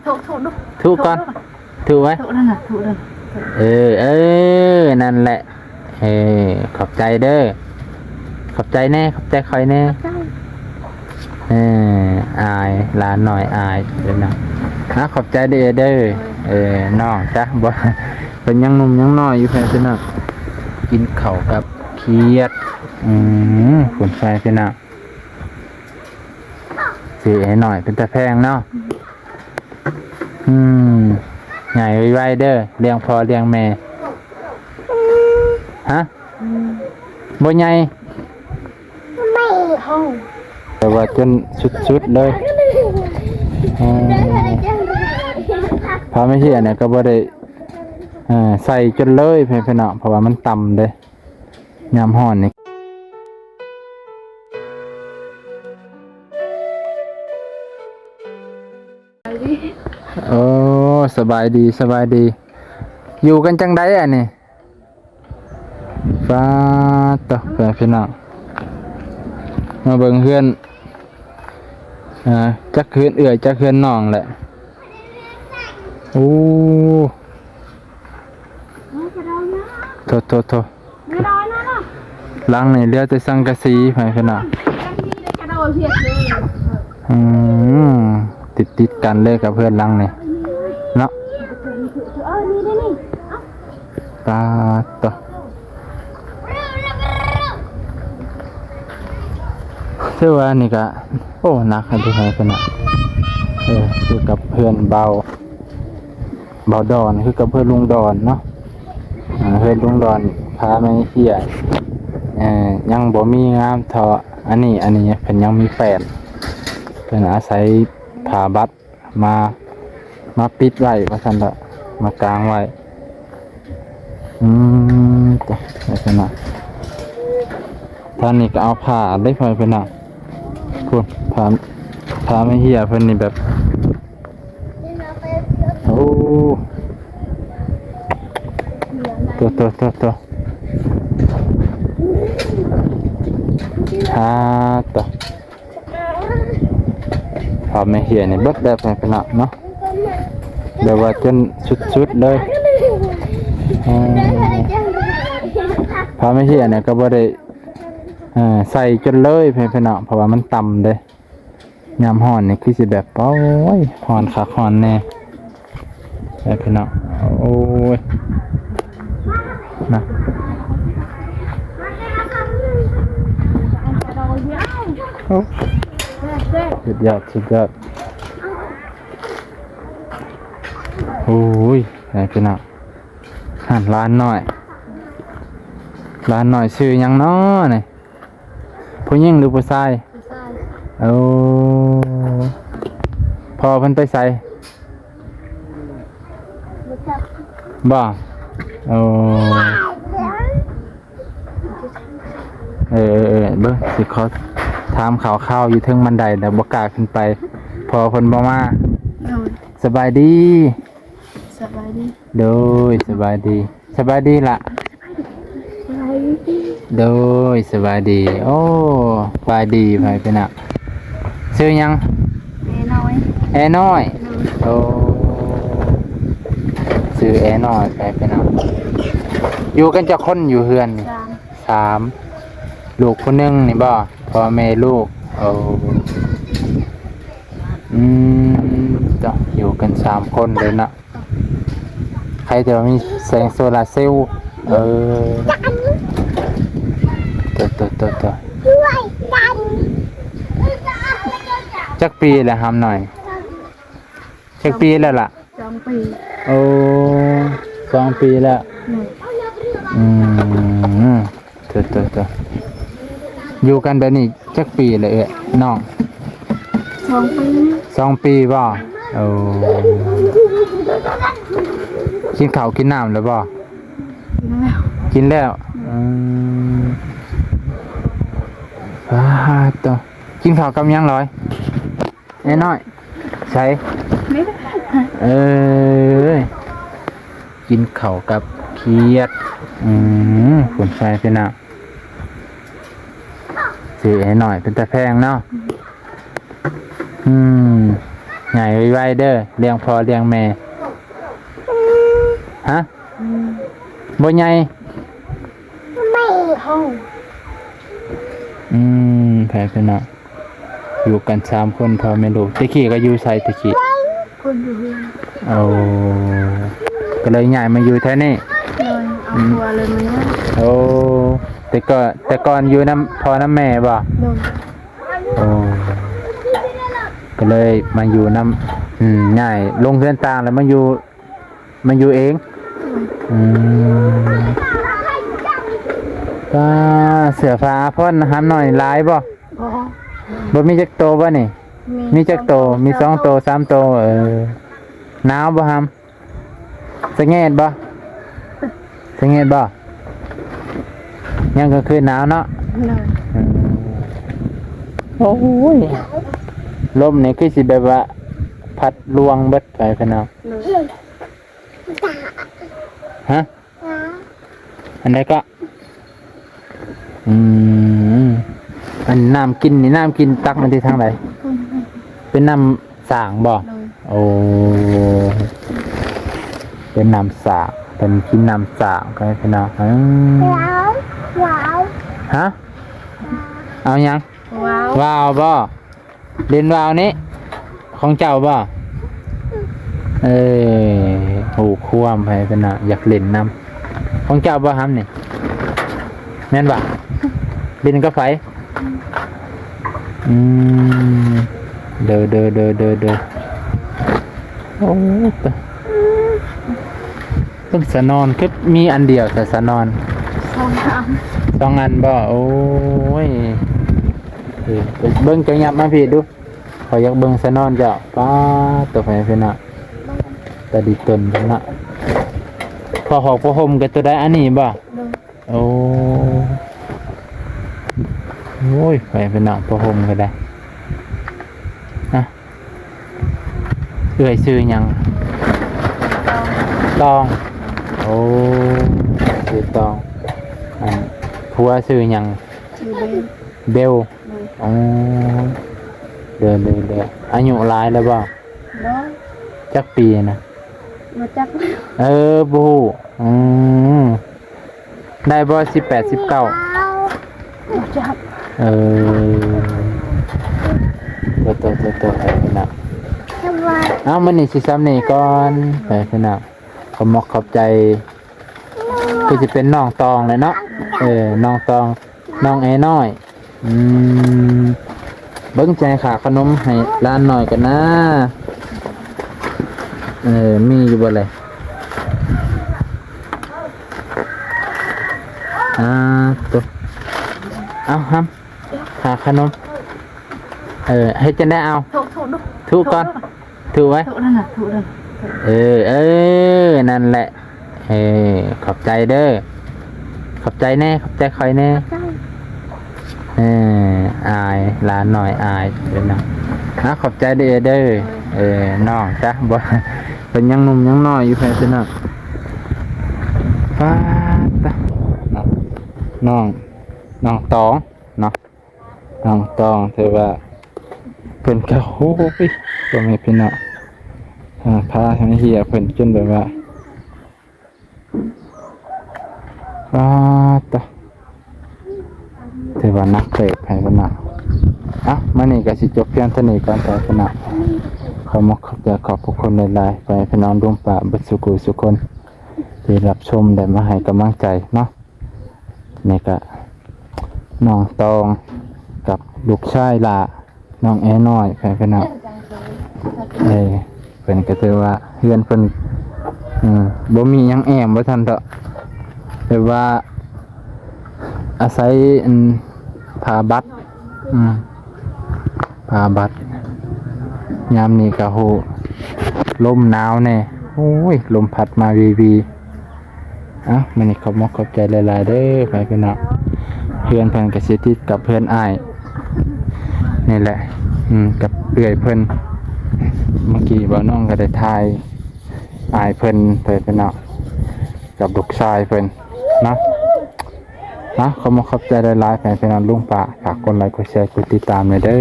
ທຸ ທຸ ທຸກ່ອນ ທຸໄວ້ ທຸນັ້ນນະ ທຸນັ້ນ ເອີ ເອີ ນັ້ນແຫຼະ ເອີ ຂອບໃຈເດີ ຂອບໃຈແດ່ ຂອບໃຈຂ້ອຍແດ່ ເອີ ອາຍ ຫຼານນ້ອຍອາຍເດີເນາະ ອາ ຂອບໃຈເດີ ເອີ ນ້ອງຈ້ະ ບໍ່ ເພິ່ນຍັງໜຸ່ມຍັງນ້ອຍຢູ່ ເພິ່ນເນາະ ກິນເຂົ້າກັບຂຽດ ອືມ ພຸ້ນ ໃສ່ເພິ່ນເນາະ ຊື້ໃຫ້ນ້ອຍເປັນຕາແພງເນາະ ອືມ ໃຫຍ່ໄວໆເດີ ລ້ຽງພໍ່ລ້ຽງແມ່ ຮະ ບໍ່ໃຫຍ່ ແຕ່ວ່າຈົນສຸດໆເລີຍ ເອີ ພາມາເຮຍນີ້ກໍບໍ່ໄດ້ ເອີ ໃສ່ຈົນເລີຍ ເພາະວ່າມັນຕ່ຳເດ້ ຍາມຮ້ອນນີ້ ໂອ້ ສະບາຍດີ ສະບາຍດີ ຢູ່ກັນຈັ່ງໃດອັນນີ້? ປາດໂທ້ ພີ່ນ້ອງ ມາເບິ່ງເຮືອນ ອ່າ ຈັກເຮືອນເອື້ອຍ ຈັກເຮືອນນ້ອງແຫຼະ ໂອ້ ໂທ້ໆໆ ຫຼັງນີ້ເຫຼືອແຕ່ສັງກະສີ ໃຫ້ພີ່ນ້ອງ ອືມ ຕິດໆກັນເລີຍກັບເຮືອນຫຼັງນີ້ເນາະ ປາດໂທ້ ຖືວ່ານີ້ກະ ໂອ້ ໜັກໃຫ້ເພິ່ນ ໃຫ້ເພິ່ນນະ ເອີ ຄືກັບເຮືອນເບົາ ເບົາດອນ ຄືກັບເຮືອນລຸງດອນເນາະ ອ່າ ເຮືອນລຸງດອນ ພາມາເຮຍ ເອີ ຍັງບໍ່ມີງາມເທົ່າອັນນີ້ ອັນນີ້ເພິ່ນຍັງມີແປ້ນ ເພິ່ນອາໄສຜ້າບັດ ມາ ມາປິດໄວ້ວ່າຊັ້ນເດາະ ມາກາງໄວ້ ອືມ ຕະ ລັກສະນະ ທ່ານນີ້ກໍເອົາຜ້າໄດ້ພາຍເພິ່ນນະ ພຸ້ນ ຜ້າ ຜ້າໄມ້ເຮຍເພິ່ນນີ້ແບບ ໂອ້ ໂຕ ໂຕ ໂຕ ໂຕ ອ່າ ໂຕ ພາບແມ່ເຮຍນີ້ເບິດແລ້ວ ພີ່ນ້ອງເນາະ ແບບວ່າຈົນສຸດໆເລີຍ ເອີ ພາບແມ່ເຮຍນີ້ກໍບໍ່ໄດ້ ເອີ ໃສ່ຈົນເລີຍ ພີ່ນ້ອງ ເພາະວ່າມັນຕ່ຳເດ້ ຍາມຮ້ອນນີ້ຄືຊິແບບ ໂອ້ຍ ຮ້ອນຄັກຮ້ອນແນ່ ເອີ ພີ່ນ້ອງ ໂອ້ຍ ນະ ໂອ້ ສຸດຍອດ ສຸດຍອດ ໂອ້ຍ ເອີ ພີ່ນ້ອງ ຫັ້ນ ຫຼານນ້ອຍ ຫຼານນ້ອຍຊື່ຫຍັງນໍນີ້? ຜູ້ຍິງຫຼືຜູ້ຊາຍ? ຜູ້ຊາຍ ໂອ້ ພໍ່ເພິ່ນໄປໃສ? ບໍ່ຈັກ ບໍ່ ໂອ້ ເອີ ເອີ ເອີ ເບິ່ງ ຊິຂໍຖາມຂ່າວໆ ຢູ່ເທິງບັນໄດແລ້ວບໍ່ກ້າຂຶ້ນໄປ ພໍ່ເພິ່ນບໍ່ມາ ໂດຍ ສະບາຍດີ ສະບາຍດີ ໂດຍ ສະບາຍດີ ສະບາຍດີລະ ໂດຍ ສະບາຍດີ ໂອ້ ສະບາຍດີ ໄປເປັນນະ ຊື່ຫຍັງ? ແອນ້ອຍ ແອນ້ອຍ ໂດຍ ໂອ້ ຊື່ແອນ້ອຍ ໄປເປັນນະ ຢູ່ກັນຈັກຄົນຢູ່ເຮືອນນີ້? ສາມ ສາມ ລູກຜູ້ໜຶ່ງນີ້ບໍ່? ພໍ່ແມ່ລູກ ໂອ້ ອືມ ເຈົ້າ ຢູ່ກັນສາມຄົນເລີຍເນາະ ໃຜແຕ່ວ່າມີແສງໂຊລາເຊວ ເອີ ໂຕ ໂຕ ໂຕ ໂຕ ຈັກປີແລ້ວຫຳໜ້ອຍ? ຈັກປີແລ້ວລະ? ສອງປີ ໂອ້ ສອງປີແລ້ວ ໂດຍ ອືມ ໂຕ ໂຕ ໂຕ ຢູ່ກັນແບບນີ້ຈັກປີແລ້ວເອື້ອຍນ້ອງ? ສອງປີ ສອງປີບໍ່? ໂອ້ ກິນເຂົ້າກິນນ້ຳແລ້ວບໍ່? ກິນແລ້ວ ກິນແລ້ວ ອືມ ປາດໂທ້ ກິນເຂົ້າກັບຫຍັງລອຍ? ແອນ້ອຍ ໃສ ນີ້ ເອີຍ ກິນເຂົ້າກັບຂຽດ ອືມ ພຸ້ນໃສ່ພີ່ນ້ອງ ຊື້ໃຫ້ນ້ອຍເປັນຕາແພງເນາະ ອືມ ໃຫຍ່ໄວໆເດີ ລ້ຽງພໍ່ລ້ຽງແມ່. ຮະ? ອືມ ບໍ່ໃຫຍ່? ອືມ ແພເພິ່ນເນາະ ຢູ່ກັນສາມຄົນ ພໍ່ແມ່ລູກ. ແຕ່ກີ້ກໍຢູ່ໃສແຕ່ກີ້? ຄົນຢູ່ເຮືອນ. ໂອ້ ກໍເລີຍຍ້າຍມາຢູ່ແຖວນີ້? ໂດຍ ເອົາຜົວເລີຍມາຢູ່. ໂອ້ ແຕ່ກໍ ແຕ່ກ່ອນຢູ່ນຳພໍ່ນຳແມ່ບໍ່? ໂດຍ. ໂອ້ ກໍເລີຍມາຢູ່ນຳ ອືມ ຍ້າຍລົງເຮືອນຕ່າງແລ້ວມາຢູ່ ມາຢູ່ເອງ. ອືມ ປ້າ ເສື້ອຜ້າອາພອນຫຳນ້ອຍຫຼາຍບໍ່? ບໍ່ ບໍ່ມີຈັກໂຕບໍ່ນີ້? ມີ ມີຈັກໂຕ? ສອງໂຕ ມີສອງໂຕ ສາມໂຕ. ເອີ ໜາວບໍ່ຫຳ? ສະແງດບໍ່? ສະແງດບໍ່? ຍາມກາງຄືນໜາວເນາະ. ໂດຍ. ອືມ ໂອ້ຍ ລົມນີ້ຄືຊິແບບວ່າພັດລວງເບິດໄປພີ່ນ້ອງ. ໂດຍ. ຮະ? ອັນໃດກໍ? ອືມ ອັນນ້ຳກິນນີ້ ນ້ຳກິນຕັກມາແຕ່ທາງໃດ? ເປັນນ້ຳ ສ້າງບໍ່? ໂດຍ. ໂອ້ ເປັນນ້ຳສ້າງ ເປັນກິນນ້ຳສ້າງໄປພີ່ນ້ອງ. ອືມ ວ້າວ ວ້າວ. ຮະ? ເອົາຫຍັງ? ວ້າວ ວ້າວບໍ່? ເຫຼັ້ນວ່າວນີ້ຂອງເຈົ້າບໍ່? ເອີ ຮູ້ຄວາມໃຜເພິ່ນນະ ຢາກເຫຼັ້ນນຳ. ຂອງເຈົ້າບໍ່ຫຳນີ້? ແມ່ນບໍ່? ເຫຼັ້ນກັບໃຜ? ອືມ ເດີ ເດີ ເດີ ເດີ ເດີ. ໂອ້ ເບິ່ງສະໜອນຄືມີອັນດຽວ ສະ ສະໜອນ ສອງອັນ ສອງອັນບໍ່? ໂອ້ຍ ເອີ ເບິ່ງ ເຈົ້າຫຍັບມາພີ້ດູ ຂ້ອຍຢາກເບິ່ງສະໜອນເຈົ້າ. ປ້າດ ໂຕໃຫຍ່ເພິ່ນນະ ຕາດີຕົນເພິ່ນນະ. ຜ້າຫອກຜ້າຫົ່ມກໍຕົວໃດ ອັນນີ້ບໍ່? ໂດຍ. ໂອ້ ໂອ້ຍ ໃຜເປັນນ້ອງ ຜ້າຫົ່ມກໍໄດ້. ອ່ະ ເອື້ອຍຊື່ຫຍັງ? ຕອງ. ຕອງ. ໂອ້ ຊື່ຕອງ. ອັນ ຜົວຊື່ຫຍັງ? ຊື່ເບວ. ເບວ. ໂດຍ. ອໍ ເດີ ເດີ ເດີ. ອາຍຸຫຼາຍແລ້ວບໍ່? ບໍ່. ຈັກປີນະ? ບໍ່ຈັກ. ເອີ ບໍ່ຮູ້. ອືມ ໄດ້ບໍ່ ສິບແປດ ສິບເກົ້າ? ບໍ່ຈັກ. ເອີ ໂຕ ໂຕ ໂຕ ໂຕ ໄປເນາະ. ເອົາ ມື້ນີ້ຊິຊ່ຳນີ້ກ່ອນ ໄປເນາະ. ຂອບມົກຂອບໃຈ ຄືຊິເປັນນ້ອງຕອງແຫຼະເນາະ. ເອີ ນ້ອງຕອງ ນ້ອງແອນ້ອຍ. ອືມ ເບິ່ງ ຈະໃຫ້ຄ່າຂະໜົມໃຫ້ຫຼານນ້ອຍກັນນາ. ເອີ ມີຢູ່ບໍ່ແລະ? ອ່າ ໂຕ ເອົາ ຫຳ ຄ່າຂະໜົມ. ເອີ ເຮັດຈັ່ງໃດເອົາ? ທຸ ທຸ ທຸ ທຸກ່ອນ. ທຸໄວ້ ທຸນັ້ນນະ ທຸນັ້ນ. ເອີ ເອີ ນັ້ນແຫຼະ. ເອີ ຂອບໃຈເດີ ຂອບໃຈແດ່ ຂອບໃຈຂ້ອຍແດ່. ເອີ ອາຍ ຫຼານນ້ອຍອາຍເດີນະ. ອ່າ ຂອບໃຈເດີ ເອີ ເອີ ນ້ອງຈ້ະ ບໍ່ ເພິ່ນຍັງໜຸ່ມຍັງນ້ອຍຢູ່ ເພິ່ນນະ. ປາດຕະ ນ້ອງ ນ້ອງຕອງເນາະ. ນ້ອງຕອງ ຖືວ່າເພິ່ນກໍ ໂອ້ຍ ພໍ່ແມ່ພີ່ນ້ອງ ອ່າ ພາໃຫ້ເຮຍເພິ່ນຈົນແບບວ່າ ປາດຕະ ຖືວ່າໜັກເຕີບໃຫ້ເພິ່ນນະ. ອ່ະ ມື້ນີ້ກໍຊິຈົບພຽງເທົ່ານີ້ກ່ອນ ພໍ່ແມ່ພີ່ນ້ອງ. ຂໍຂອບໃຈຂອບພະຄຸນຫຼາຍໆ ພໍ່ແມ່ພີ່ນ້ອງລຸງປ້າເບິດສູ່ຜູ້ສູ່ຄົນ ທີ່ຮັບຊົມ ແລະ ມາໃຫ້ກຳລັງໃຈເນາະ. ນີ້ກະນ້ອງຕອງກັບລູກຊາຍຫຼ້າ ນ້ອງແອນ້ອຍ ເພິ່ນ ເພິ່ນເນາະ. ເອີ ເພິ່ນກໍຖືວ່າເຮືອນເພິ່ນ ອືມ ບໍ່ມີຫຍັງແອ້ມວ່າຊັ້ນເຖາະ ແບບວ່າອາໄສ ອັນ ຜ້າບັດ ອືມ ຜ້າບັດ. ຍາມນີ້ກໍໂຫ ລົມໜາວແດ່ ໂອ້ຍ ລົມພັດມາວີໆ. ເອົ້າ ມື້ນີ້ຂອບມົກຂອບໃຈຫຼາຍໆເດີ ພໍ່ແມ່ພີ່ນ້ອງ. ເຮືອນເພິ່ນກໍຊິຕິດກັບເຮືອນອ້າຍນີ້ແຫຼະ ອືມ ກັບເອື້ອຍເພິ່ນ. ເມື່ອກີ້ບ່າວນ້ອງກໍໄດ້ຖ່າຍອ້າຍເພິ່ນ ພໍ່ແມ່ພີ່ນ້ອງ ກັບລູກຊາຍເພິ່ນເນາະ. ເນາະ ຂອບມົກຂອບໃຈຫຼາຍໆ ພໍ່ແມ່ພີ່ນ້ອງ ລຸງປ້າ ຝາກກົດໄລ ກົດແຊ ກົດຕິດຕາມແດ່ເດີ.